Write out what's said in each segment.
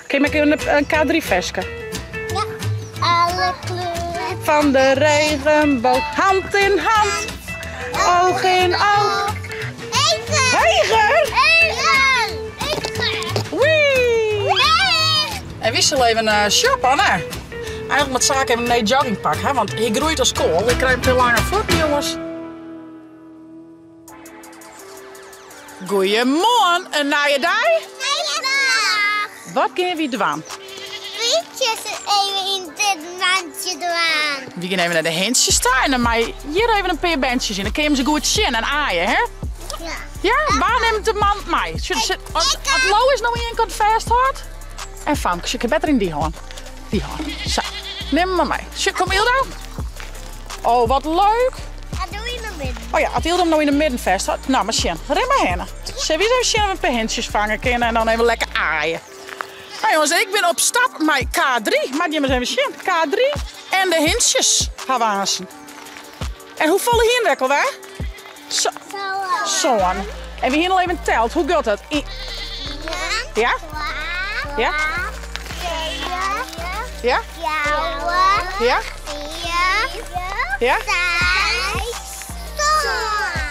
Kin ik in K3 ferske? Ja, alle kleuren. Van de regenboog, hand in hand, oog in oog. Heger! Heger? Heger! Heger! Wee! En wy sille even eh, shoppen, hè? Eigenlijk moat Saak even in nij joggingpak, hè? Want hy groeit as koal. Ik krij te lange fuotten, jonges. Goeiemoarn, in nije dei? Nije dag! Wat gean wy dwaan? Rietjes even yn dit mandje dwaan. Wy gean even nei de hintsjes ta en dan mei hjir even in pear berntsjes yn. Dan kinne je se goed sjen en aaien, hè? Ja. Ja, wa nimt de mand mei? Sjoch, as, as Lois no ien kant fêsthâldt en Famke, sjoch, ik ha better yn dy hân. Dy hân. Sa, nim him mar mei. Sjoch, kom Ildo. Oh, wat leuk. Dat doe yn de midden. Oh ja, as Ildo him no yn de midden fêsthâldt. Nou, mar sjen. Rin mar hinne. Sille wy ris even sjen of we in pear hintsjes fange kinne en dan even lekker aaien. Nou jongens, ik bin op stap mei K3. Moat jim ris even sjen. K3 en de hintsjes hawwe aansen. En hoefolle hiene we ek alwer? Sân. En we hiene al even teld. Hoe giet dat? Ja? Ja? Ja? Ja? Ja?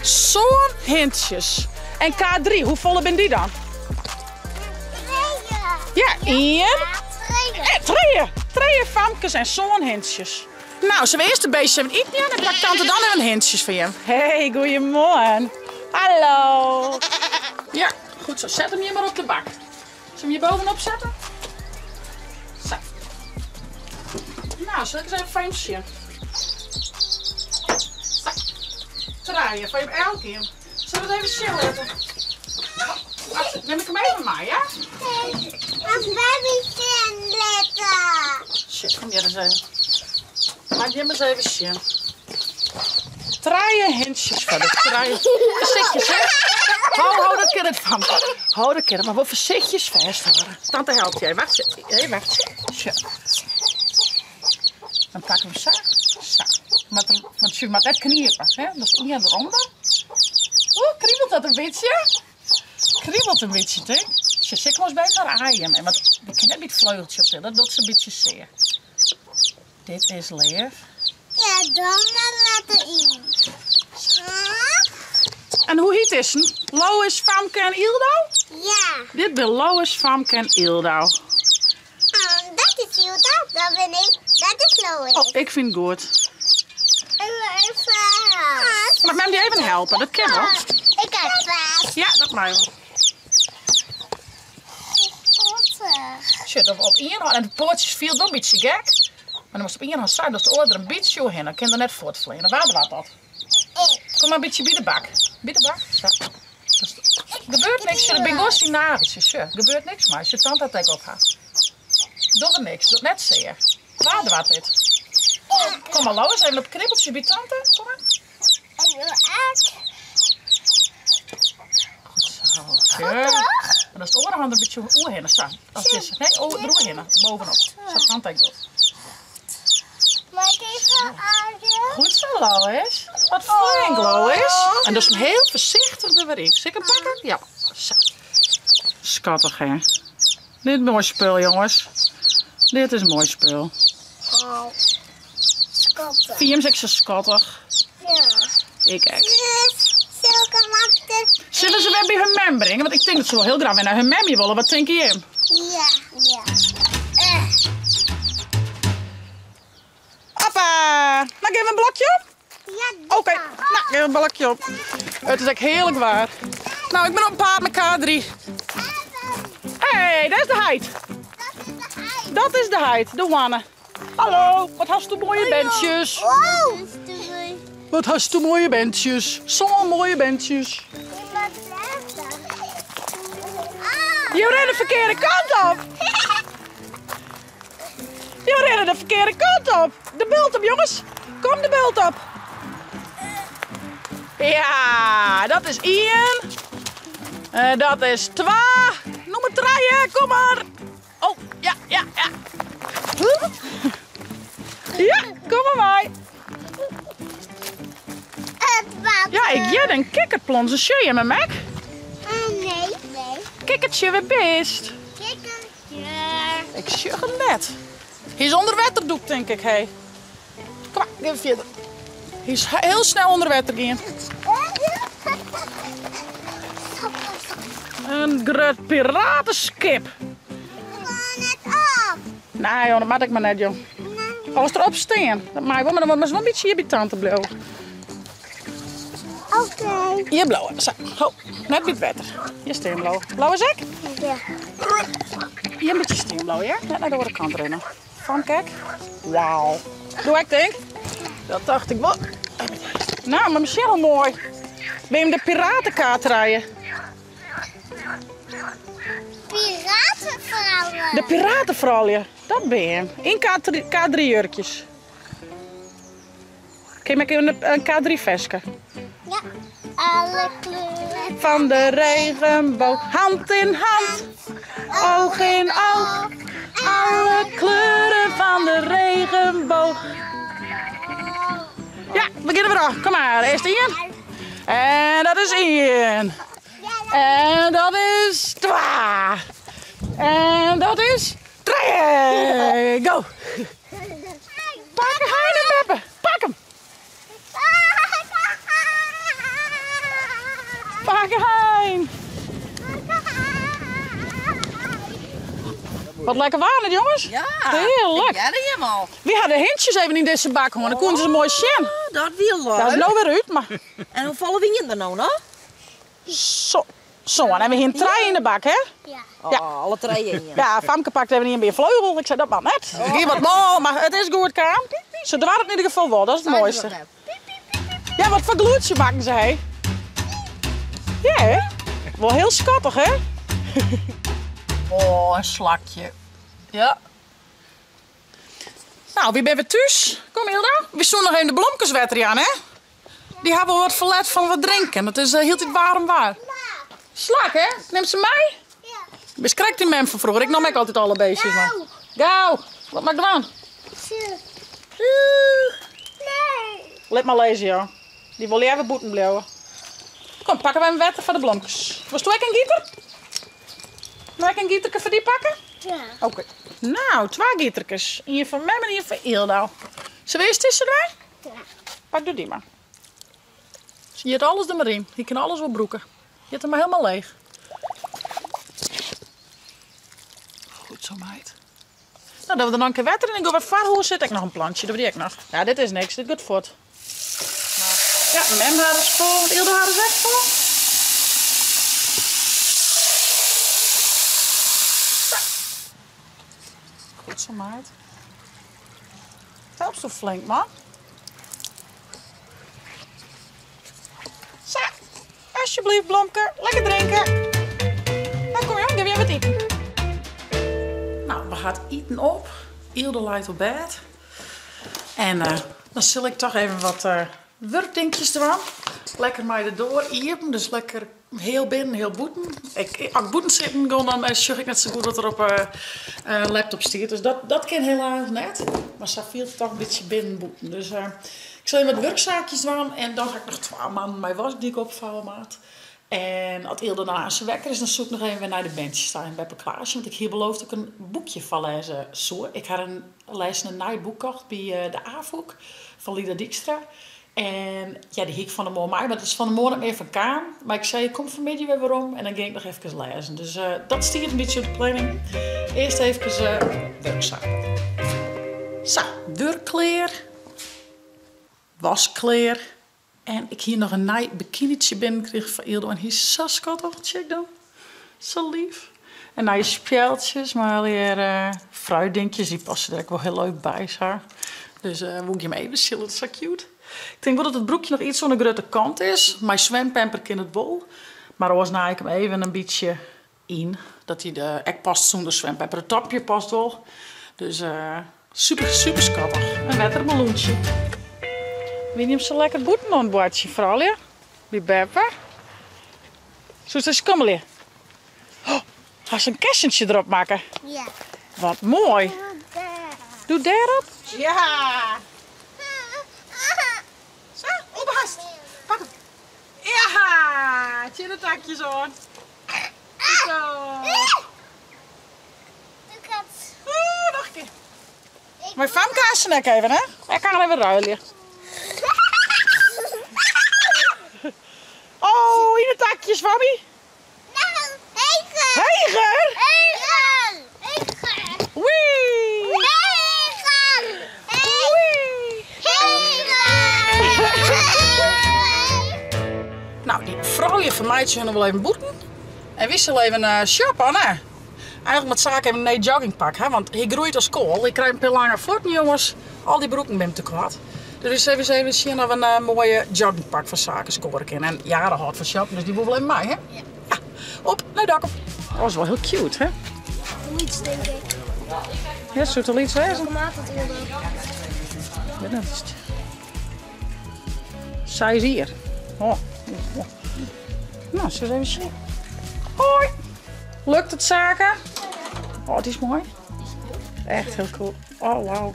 Sân hintsjes. En K3, hoefolle binne dy dan? Ja, ien. Trije. Trije famkes en sân hintsjes. Nou, sille we earst de beestjes even iten jaan en pakt tante dan even hintsjes foar jim. Hey, goeiemoarn. Hallo. Ja, goed zo. Zet hem hier maar op de bak. Zullen we hem hier bovenop zetten? Zo. Nou, zal ik eens even foar jim sjen. Zo. Trije, foar jim elkien. Zullen we het even sjen litte? Oh, nim ik hem even mei, ja? Als baby sjen litte. Shit, kom hjir ris even. Laat jim ris even sjen. Trije hintsjes foar de trije foarsichtjes, hè? Ho, ho, dat kin net fan. Ho, dat kin net, mar wol foarsichtjes fêsthâlde. Tante helpt je. Wacht, hé, wacht. Sjoch. Dan pakke we sa. Sa. Moat er, want sjoch, moat net kniepe, hè? Dus ien derûnder. Oeh, kriebelt dat in bytsje? Kriebelt in bytsje, tink. Sjoch, sil ik wolris better aaien. Want we kinne net by it fleugeltsje op tillen, dat docht se in bytsje sear. Dit is leaf. Ja, dan maar letter yn. En hoe hyt dizzen? Lois, Famke en Ildo? Ja. Dit binne Lois, Famke en Ildo. Um, dat is Ildo, dat ben ik, dat is Lois. Oh, ik fyn it goed. Moat mem dy even helpe? Dat kin wol. Ik ha vast. Ja, dat mei wol. Sjoch, dat we op ien hân en de poatsjes fielt wol in bytsje gek. Mar dan moatst op ien hân sa, datst de oar der in bytsje oerhinne. Dan kin er net fuortfleane. Wa docht dat? Ik. Kom mar in bytsje by de bak. By de bak, sa. Gebeurt niks, sjoch, dat binne gewoan syn nageltsjes, sjoch. Gebeurt niks mei, sjoch, tante hat ek op har. Dogge niks, docht net sear. Wa docht dit? Kom mar Lois, even op knibbeltsje by tante. Kom mar. Ik wil ek. Goed zo. Ja. En as de oare hand in bytsje oerhinne, sa. As dizze. Nee, oh, deroerhinne, bovenop. Sa tante ek docht. Mag ik even aaien? Goed zo, Lois. Wat flink, Lois. En dus heel foarsichtich der wer yn. Sil ik 'm pakke? Ja. Sa. Skattich, hè? Dit is moai spul, jonges. Dit is moai spul. Oh, skattich. Fyn jim ek sa skattich? Ja. Ik ek. Zulke makkelijk. Sille se wer by hun mem bringe? Want ik tink dat se wol hiel graach wer nei hun memmie wolle. Wat tinke jim? Ja. Ja. Hoppa! Nou, gean we in blokje om? Ja, Oké, nou, gean we in blokje om. It is ek hearlik waar. Nou, ik bin op 'en paad mei K3. Hey, dêr is de heit. Dat is de heit, de hoanne. Hallo, wat hasto moaie berntsjes. Wat hasto moaie berntsjes. Sa'n moaie berntsjes. Jo rinne de ferkearde kant op. Jo rinne de ferkearde kant op. De bult op, jonges. Kom de bult op. Ja, dat is ien. Eh, dat is twa. Nûmer trije, kom mar. Oh, ja, ja, ja. Ja, kom mar mei. Ja, ik hear in kikkerplons. Sjoch je my, Mek? Nee, nee. Kikkertsje, wêr bist? Kikkertje. Ik sjoch him net. Hy is ûnder wetter dûkt, tink ik, hé. Kom mar, gean fierder. Hy is hiel snel ûnder wetter gien. In grut pirateskip. net op. Nee, joh, dat moat ik mar net, joh. Als erop stean, dat mei wol, mar dan moatst wol in bytsje hjir by tante bliuwe. Oké. Hjir bliuwe, sa. Ho, net by it wetter. Hjir stean bliuwe. Blauwe sek? Ja. Hjir in bytsje stean bliuwe, ja? Net nei de oare kant rinne. Famke ek? Wauw. Doe ek tink? Dat tocht ik wol. Nou, mar sjoch hoe moai. Bin jim de piratenkaart rijen? Piratenfroulju. De piratenfroulju, dat bin jim. Yn K3 jurkjes. Kin ik in K3 ferske? Ja, alle kleuren van de regenboog. Hand in hand, oog in oog. Alle kleuren van de regenboog. Ja, we gean der wer ôf. Kom mar, earst ien. En dat is ien. En dat is twa. En dat is trije. Go! Pak Hein en Beppe. Pak him. Pak Hein. Wat lekker waar net, jonges. Ja. Heerlijk. Ja, helemaal. Wy ha de hintsjes even yn dizze bak hân. Dan koenen se moai sjen. Oh, dat wie leuk. Dat is no wer út, mar... En hoefolle wienen der no noch? Zo. Sân. En we hienen trije yn de bak, hè? Ja. Ja. Oh, alle trije ien. Ja, famke pakt even ien by in fleugel. Ik sei, dat moat net. It gie wat mâl, mar it is goed kaam. Se doarre it yn ieder gefal wol, dat is it moaiste. Ja, wat foar glûdsje makken se, hè? Ja, hè? Wol hiel skattich, hè? Oh, in slakje. Ja. Nou, wy binne wer thús. Kom Hilda, wy soene noch even de blomkes wetter jaan, hè? Dy hawwe wol wat ferlet fan wat drinken. It is hieltyd waarm waar. Slak, hè? Nim se mei? Ja. Bist krekt dyn mem fan froeger. Ik nom ek altyd alle beestjes mei. Gau! Wat moat ik dwaan? Nee. Lit mar lizzen, joh. Dy wol leaver bûten bliuwe. Kom, pakke wy even wetter foar de blomkes. Wolst ek in gieter? Mei ik in gieterke foar dy pakke? Ja. Oké. Nou, twa gieterkes. Ien foar mem en ien foar Ildau. Sille we earst dizze dwaan? Ja. Pak doe dy mar. Se jit alles der mar yn. Hy kin alles wol brûke. Jit him mar helemaal leech. Goed zo, meid. Nou, dat we der noch in kear wetter yn. Ik go wer foar hûs sit ek noch in plantsje. Dat wie ek noch. Ja, dit is niks. Dit giet fuort. Ja, mem har is fol. Ildo har is ek fol. Sa. Goed zo, meid. Helpst do flink, man. Sa, alsjeblieft, blomke. Lekker drinke. Nou, kom jong, gean wer wat iten. Nou, we ha it iten op. Ildo leit op bêd. En dan sil ik toch even wat wurkdinkjes dwaan. Lekker mei de doar iepen, dus lekker heal binnen, heal bûten. Ik, as ik bûten sitten gean, dan sjoch ik net sa goed wat der op 'e laptop stiet. Dus dat, dat kin helaas net. Mar sa fielt it toch in bytsje binnen bûten. Dus ik sil even wat wurksaakjes dwaan en dan ha ik noch twa mannen mei wask dy't ik opfouwe moat. En as Ildo dan aanst wekker is, dan soe ik noch even wer nei de berntsjes ta yn Beppe Klaasje. Want ik hie beloofd dat ik in boekje foarlêze soe. Ik ha in lêsten in nij boek kocht by de Afûk fan Lida Dykstra. En ja, dy hie ik fan 'e moarn mei, mar it is fan 'e moarn net mear fan kaam. Mar ik sei, ik kom fan 'e middei wer werom en dan gean ik noch efkes lêzen. Dus dat stiet in bytsje op de planning. Earst efkes wurksaken. Sa, wurk klear, wask klear. En ik hie noch in nij bikinitsje binnenkrigen fan Ildo en hy is sa skattich, tsjek dan. Sa lief. En nije spjeldsjes mei allegear fruitdinkjes, dy passe der ek wol hiel leuk by sa. Dus woe ik jim even sjen, dat is sa cute. Ik tink wol dat it broekje noch iets oan de grutte kant is. Mei swempamper kin it wol. Mar oars naai ik him even in bytsje yn, dat hy de ek past sûnder swempamper. It topje past wol. Dus super, super skattich. In wettermeloentsje. Wiene jim sa lekker bûten oan it boartsjen, froulju? By beppe? Soest ris skommelje? Oh, hast in kessentsje derop makke? Ja. Wat moai. Doe dêrop? Ja. Sa, opbast. Pak hem. Ja, tsjin de takjes oan. Zo. De kat. Mei Famke har snack even, hè? Ik kan even ruilje. Oh, yn de takjes, Fammy. Nou, heger. Heger? Heger. Heger. Wee! Heger. Wee! Heger. Nou, dy froulju fermeitsje hun wol even bûten. En wy sille even eh, shoppen, hè? Eigenlik moat Sake even in nij joggingpak ha, want hy groeit as koal. Hy krijt in pear lange fuotten, jonges. Al dy broeken binne te koart. Dus wy sille even sjen of we in eh, moaie joggingpak foar Sake skoare kinne. En Jara hâldt fan shoppen, dus dy wol wol even mei, hè? Ja. Op nei Dokkum. Oh, is wol hiel cute, hè? Lyts, denk ik. Ja, soe it te lyts wêze? Maat het onder. Wit net. Seis jier. Oh. oh. Nou, zullen we even zien. Hoi! Lukt het Sake? Oh, het is mooi. Echt heel cool. Oh, wauw.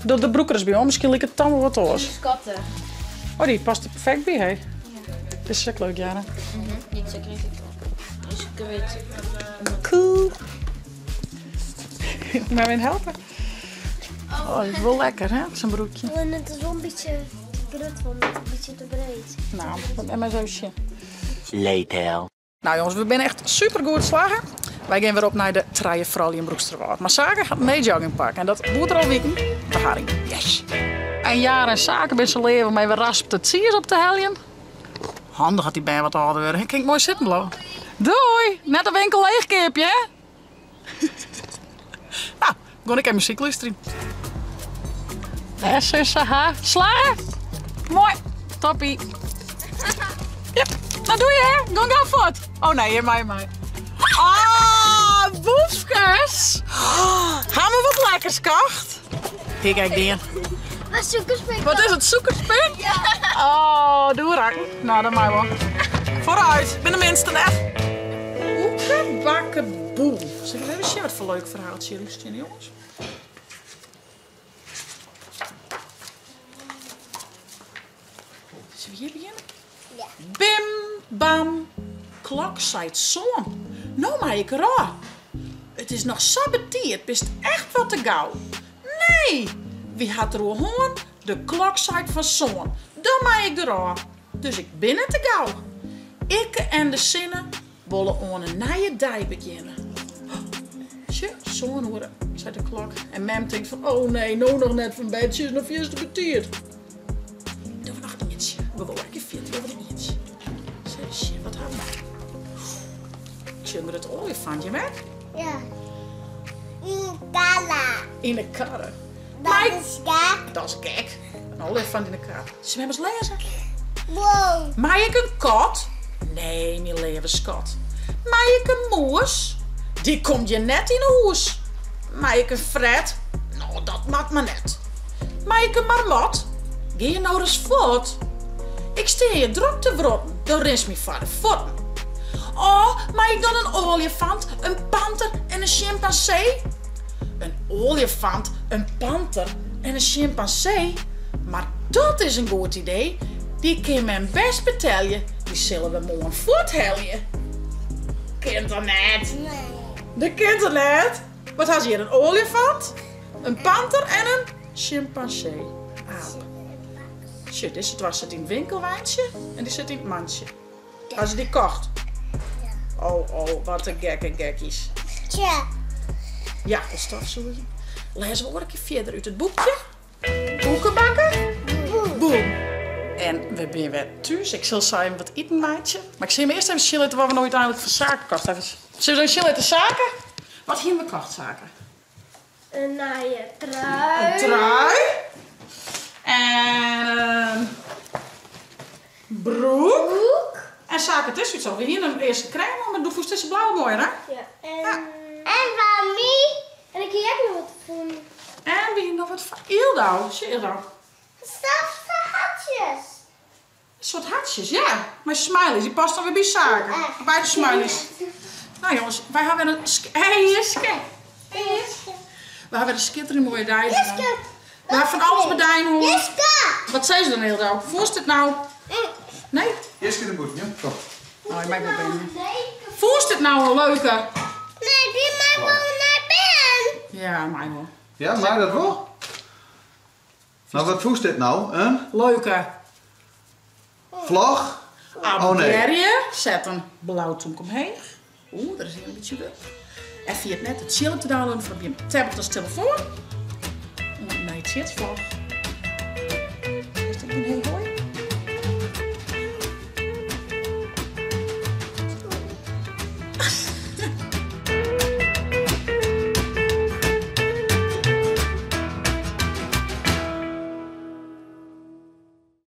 De, de broek er is bij om. Misschien lijkt het dan wel wat oars. Skatten. Oh, die past er perfect bij, hè? Dit is echt leuk, Jara. Ik zeg het. Ik weet. Cool. Maar weer helpen? Oh, dit is wel lekker, hè? Zo'n broekje. En het is wel een beetje te grut, want het is een beetje te breed. Nou, en mijn zusje. Later. Nou jongens, we zijn echt super goed slagen. Wij gaan weer op naar de Trije Vrouwen in Broeksterwâld. Maar Sake gaat een joggingpak en dat moet er al weken. De haring. Yes. En jaren en Sake ben ze leven om even rasp de tsiers op te heljen. Handig had die bij wat ouder worden. Ik mooi zitten blijven. Doei! Net een winkel leegkeepje, hè? nou, gewoon ik even muziek luisteren. S S H. Slagen? Mooi. Toppie. Yep. Nou doe je, hè? Go gauw voort. Oh nee, hier mij, mij. Ah, boefkes. Oh, gaan we wat lekkers kocht? Hier, kijk, die. Maar zoekerspin. Wat is het, zoekerspin? Oh, doe rak. Nou, dat mij wel. Vooruit, ik ben de minste net. Oeke bakke boel. Zeg even zien wat voor leuk verhaaltje jullie zien, jongens. Zullen we hier beginnen? Ja. Bim, bam, klok zei zoon. Nou maar ik raar. Het is nog sabatier, bist echt wat te gauw. Nee, wie had er al hoorn? De klok zei van zoon. Dan maak ik er aan. Dus ik ben het te gauw. Ik en de zinnen willen aan een nieuwe dij beginnen. Tje, zo'n horen, zei de klok. En mem denkt van, oh nee, nou nog net van bed, ze is nog eerst betierd. Doe we nog eentje. We willen een keer we willen eentje. Zeg, shit, wat hebben we? Ik zie het olifantje, hè? Ja. Kala. In de karre. Dat Maar- is gek. Dat is gek. Een olifant in de karre. Zullen we hem eens lezen? Wow. Maak ik een kat? Nee, mijn leven schat. Maak ik een moes? Die komt je net in de hoes. Maak ik een fret? Nou, dat maakt maar net. Maak ik een marmot? Ga je nou eens voort? Ik steer je druk te wrotten, dan rins me vader voeten. Oh, maak ik dan een olifant, een panter en een chimpansee? Een olifant, een panter en een chimpansee? Maar dat is een goed idee. Die kan men best betalen. Die zullen we morgen voortheljen. Kind er net. Nee. De kind er net. Wat had je hier? Een olifant, een panter en een chimpansee. Aap. Shit, dit was het in het winkelwijntje en die zit in het mandje. Als ze die kocht. Oh, oh, wat een gekke gekkies. Tja. Ja, de stofzuiger. Lezen we ook een keer verder uit het boekje. Boeken bakken. Boem. En we zijn weer thuis. Ik zal samen wat eten, maatje. Maar ik zie hem eerst even chillen waar we nou uiteindelijk voor zaken kocht hebben. Zullen we zo chillen de zaken? Wat hier we kocht zaken? Een naaie trui. Een trui. En een broek. Broek. En zaken, het is iets al. We hier een eerste crème, maar doe voor tussen blauw mooi, hè? Ja. En, en van mij. En ik heb nog wat voor En we hier nog wat van Ildau. Zie je Ildau? Zachte hartjes. Een soort hartjes, ja. Maar smileys, die past dan weer bij zaken. Bij de smileys. Nou jongens, wij hebben weer een... Hey, Jiske. We hebben weer een schitterend mooie dag. Jiske. We hebben van alles bedijn hoor. Jiske. Wat zei ze dan heel gauw? Voest het nou? Nee? Eerst in de boet, ja? Kom. Oh, je maakt me binnen. Nee, Voest het nou een leuke? die mij wel naar ben. Ja, mei wol. Ja, mei dat wol? No, wat fûnst dit no? In? Leuke. Vlog? Abonnearje, set in blau tûmke omheech. Oeh, der is hjir in bytsje wurk. En ferjit net de tsjil te downloaden foar op jim tablet as telefoan. Oant in nije Tsjitsvlog. Is dit gjin hey hoi?